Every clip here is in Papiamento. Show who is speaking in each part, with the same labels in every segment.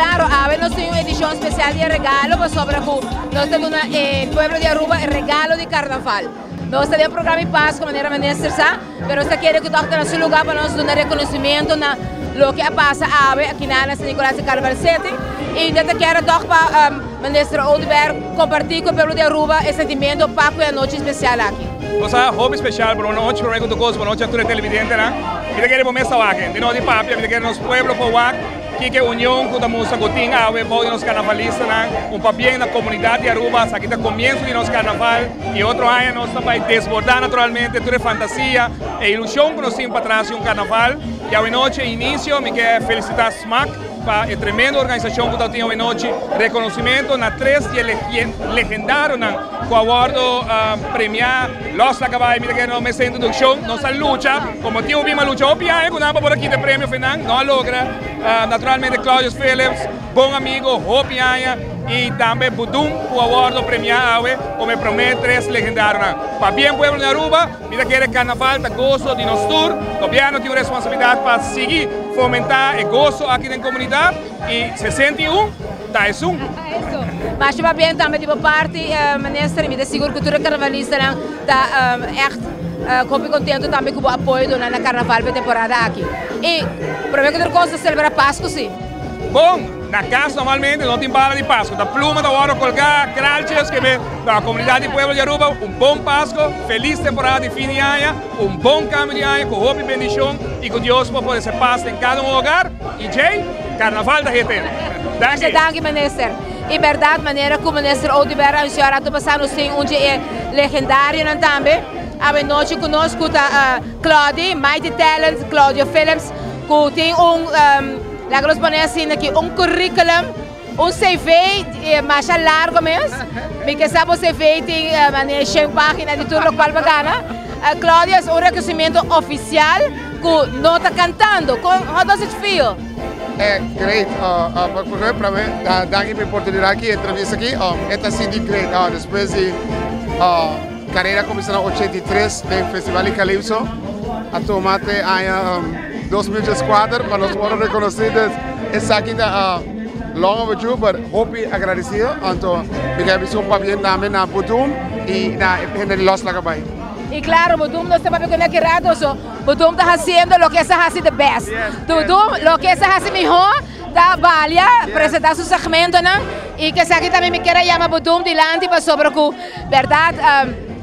Speaker 1: claro, awe nos tin un edicion special di e regalo pasobra cu nos ta duna e pueblo di Aruba e regalo di Carnaval. Nos ta den programa di Pasco manera minister sa, pero nos ta kere cu toch ta na su lugar pa nos duna reconocimento na loke a pasa awe aki na San Nicolas di Carnaval City y nos ta kere toch pa minister Oduber comparti cu e pueblo di Aruba e sentimento pa cu e anochi special aki.
Speaker 2: Nos a hopi special por un nochi, prome cu tur cos, bon nochi a tur e televidentenan. Mi ta kere bo mes ta wak, di no di papia, mi ta kere nos pueblo por wak. Kiko e union ku ta mustra ku tin awe bou di nos karnavalistanan? Un pabien na komunidat di Aruba, esaki ta komienso di nos karnaval i otro aña nos ta bai desbordá naturalmente tur e fantasia, e ilushon ku nos tin patras di un karnaval. I awenochi e inisio, mi ke felisitá smak pa e tremendo organisashon ku ta tin awenochi, rekonosimento na tres di e legendarionan ku a wòrdu premiá. Los ta kaba mi ta kere nos mester introdukshon, nos a lucha, komo tin hopi a lucha hopi aña ku nan pa por a kita e premio fe nan, no a logra. Naturalmente Claudius Philips, bon amigo, hopi aña, i tambe Budun ku a wòrdu premiá awe komo e promé tres legendarionan. Pabien pueblo di Aruba, mi ta kere karnaval ta goso di nos tur, gobièrnu tin un responsabilidat pa sigui fomentá e goso aki den komunidat i 61 ta esun.
Speaker 1: Masha pabien tambe di bo parti minister, mi ta sigur ku tur e karnavalistanan ta ègt hopi kontentu tambe ku bo apoyo duna na karnaval pa e temporada aki. I promé ku tur kos ta selebrá Pasku si.
Speaker 2: Bon, na kas normalmente no tin bala di Pasku, ta pluma ta wòrdu kolgá, kraltjes, ke me pa komunidat di pueblo di Aruba un bon Pasku, felis temporada di fin di aña, un bon kambio di aña ku hopi bendishon i ku Dios por pone se pas den kada un hogar i djei karnaval ta hete.
Speaker 1: Masha danki minister. I bèrdat manera ku minister Oduber a anunsiá rato pasá nos tin un dje e legendarionan tambe awe nochi ku nos ku ta Claudy, Mighty Talent, Claudio Philips ku tin un laga nos pone asina aki un curriculum, un CV masha largo mes. Mi ke sa bo CV tin manera shen pagina di tur lokual bo gana. Claudio es un rekonosimentu ofisial ku no ta kantando. Kon, how does it feel?
Speaker 3: Great, prome danki pa e oportunidad aki, e entrevista aki, e ta sinti great despues di carera a cuminsa na 83 den Festival di Calypso, a tuma te aña 2014 pa nos worde reconoci, dus esaki ta long overdue but hopi agradecido, anto mi ke bisa un pabien tambe na Budum y na e hende di Los Laga Bay.
Speaker 1: Y claro Budum nos ta papia cu nan ki rato so. Budum ta haciendo loke e sa haci the best. Budum loke e sa haci miho ta balia, presenta su segmentonan y cu esaki tambe mi kier a yama Budum dilanti pasobra cu berdad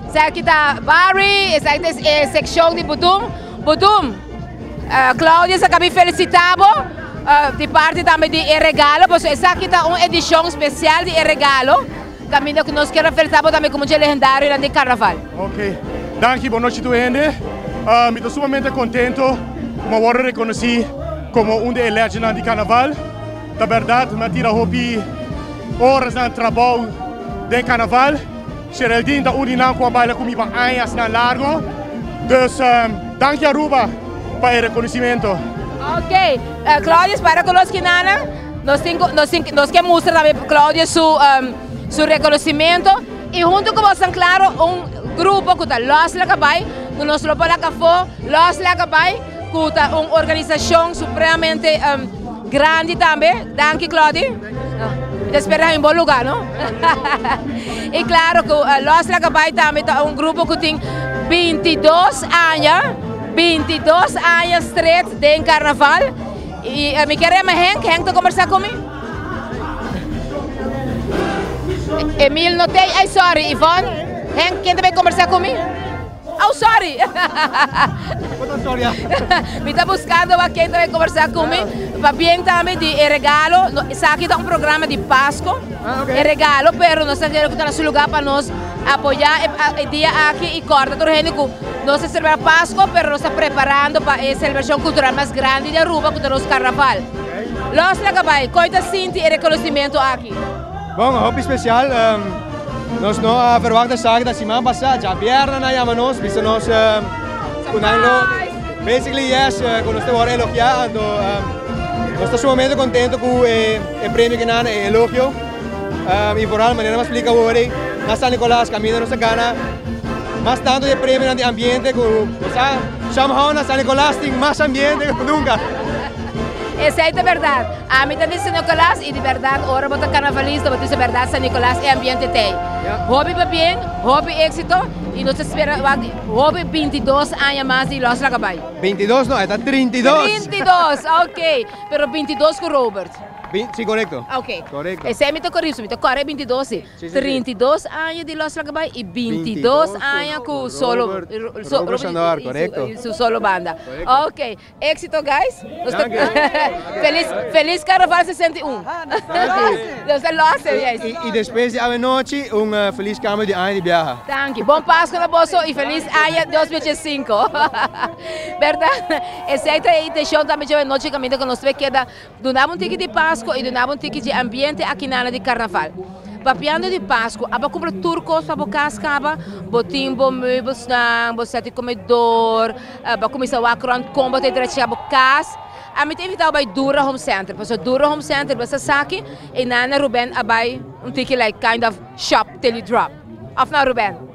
Speaker 1: esaki ta Barry, esaki ta e seccion di Budum. Budum, Claudia sa cabi felicita bo di parti tambe di e regalo pasobra esaki ta un edicion special di e regalo caminda cu nos kier a felicita bo tambe como dje legendarionan di carnaval.
Speaker 4: Ok, danki, bon nochi tur hende. Mi ta sumamente contento cu mi a wordo reconoci como un di e legendnan di carnaval. Ta berdad mi a tira hopi orasnan trabou den carnaval. Geraldine ta un di nan cu a baila cu mi pa añasnan largo. Dus danki Aruba pa e reconocimento.
Speaker 1: Ok, Claudius para cu nos kinana, nos tin cu, nos tin, nos ke mustra tambe Claudius su, su reconocimento. Y hunto cu boso claro un grupo cu ta Los Laga Bay, cu nos lo por laga afo, Los Laga Bay, cu ta un organisacion supremamente grandi tambe. Danki Claudy. Mi ta spera un bon lugar, no? Y claro cu Los Laga Bay tambe ta un grupo cu tin 22 aña, 22 aña straight den carnaval. Y mi kier yama Henk, Henk ta conversa cu mi. Emil no tey, ay sorry Yvonne, Henk ken ta bay conversa cu mi? Oh sorry, mi ta buscando wak ken ta bay conversa cu mi, pabien tambe di e regalo, esaki ta un programa di Pasco, e regalo, pero nos ta kere cu ta na su lugar pa nos apoya e dia aki y corda tur hende cu nos ta celebra Pasco pero nos ta preparando pa e celebracion cultural mas grandi di Aruba cu ta nos Carnaval. Los laga bai, koe ta sinti e reconocimento aki?
Speaker 5: Bon, hopi special. Nos no a verwacht esaki ta siman pasa, djabièrnè nan a yama nos, bisa nos ku nan lo, basically yes, ku nos ta wòrdu elogiá, anto nos ta sumamente kontento ku e premio ku nan, e elogio. I vooral manera mi a splika awor ei, na San Nicolas kaminda nos a gana mas tantu di e premionan di ambiente ku nos a somehow na San Nicolas tin mas ambiente ku nunka.
Speaker 1: Esey ta berdad. Ami ta di San Nicolas y di berdad ora bo ta carnavalista bo ta bisa berdad San Nicolas e ambiente t'ey. Hopi pabien, hopi exito y nos ta spera wak hopi 22 aña mas di Los Laga Bay.
Speaker 5: 22 no, e ta 32.
Speaker 1: 32, ok. Pero 22 cu Robert.
Speaker 5: Si, corecto.
Speaker 1: Ok.
Speaker 5: Corecto.
Speaker 1: Esey mi ta corri, mi ta corre 22 si.
Speaker 5: Sí, sí, sí.
Speaker 1: 32 aña di Los Laga Bay y 22 aña cu solo
Speaker 5: Robert, Robert Sandor, corecto.
Speaker 1: Y su solo banda.
Speaker 5: Corecto.
Speaker 1: Ok. Éxito, guys.
Speaker 5: Dank je.
Speaker 1: Feliz, feliz Carnaval 61. Nos ta los, yes.
Speaker 5: Y despues di anochi, un feliz cambio di aña di biaha.
Speaker 1: Thank you. Bon Pasco na boso y feliz aña 2005. Berdad? Esey ta e intencion tambe dje anochi caminda cu nos keda duna un tiki di Pasco y duna un tiki di ambiente aki na di Carnaval. Papiando di Pasco, abo cumpra tur cos pa bo cas caba, bo tin bo meubels nan, bo set di comedor, bo cuminsa wak rond con bo ta drecha bo cas. Ami ta invita bay Dura Home Center, pasobra Dura Home Center basta saki e nana Ruben a bay un tiki like kind of shop till you drop. Of no, Ruben?